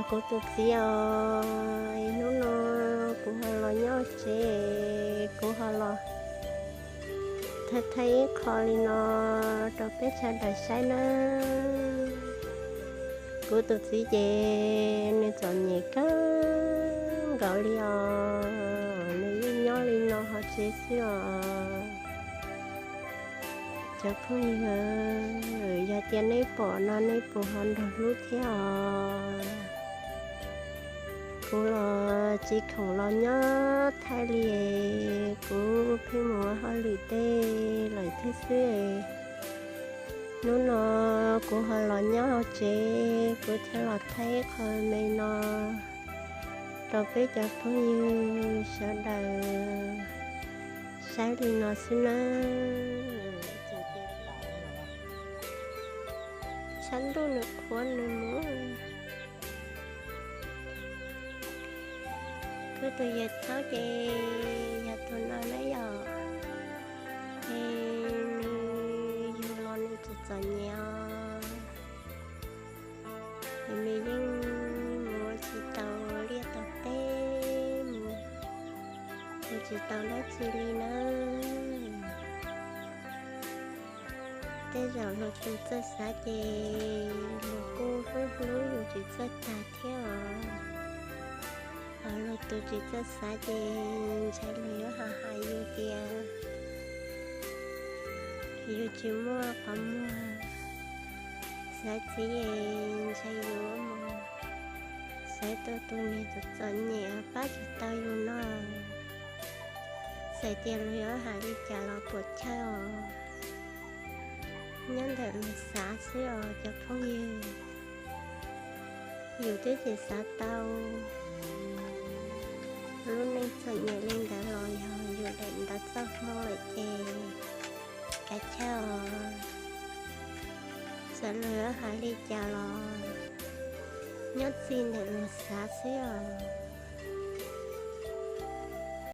Kuv tus txiv os, hnub no kuv ho los nyob tsev, kuv ho los thaij thaij ib qho li no rau peb sawv daws saib nawb. Kuv tus txiv ces nws txom nyem kawg nkaus li os, nws yeej nyob li no hauv tsev xwb os. Cov phooj ywg, yog tias neb pom no neb puas ho nrog hlub thiab os? Kuv los tsis khoom los nyob thaij li, kuv pheej mus ua hauj lwm tej lawm thiab xwb. Hnub no kuv ho los nyob hauv tsev, kuv thiaj los thaij qho me no rau peb cov phooj ywg sawv daws saib li no xwb nawb. Tshav ntuj nws qhuav nws mus. Kuv tus yawg thaub ces yog tus no na yom, es nws yug los nws txom txom nyem os, es nws yeej mus ua tsis tau liaj tau teb, mus ua tsis tau dab tsi li nawb. Tej zaum luag tus txawj xav ces luag kuj hlub hlub yus tsis txawj tag thiab os. Ho luag tus tsis txawj xav ces ntshai luag yuav hais hais yus tias yus tsis muaj qhov muag. Xav txiv es ntshai yus mus xav tau tus niag txom txom nyem pab tsis tau yus no, txawm tias luag yuav hais li cas los puam chawj os. Nyob ntawm luag xav xwb os cov phooj ywg. Yus twb tsis xav tau, lub neej txom nyem li ntawd los yog yus daim ntawv txoj hmoo lawm ces kav chawj os. Txawm luag yuav hais li cas los nyob txij ntawm luag xav xwb os.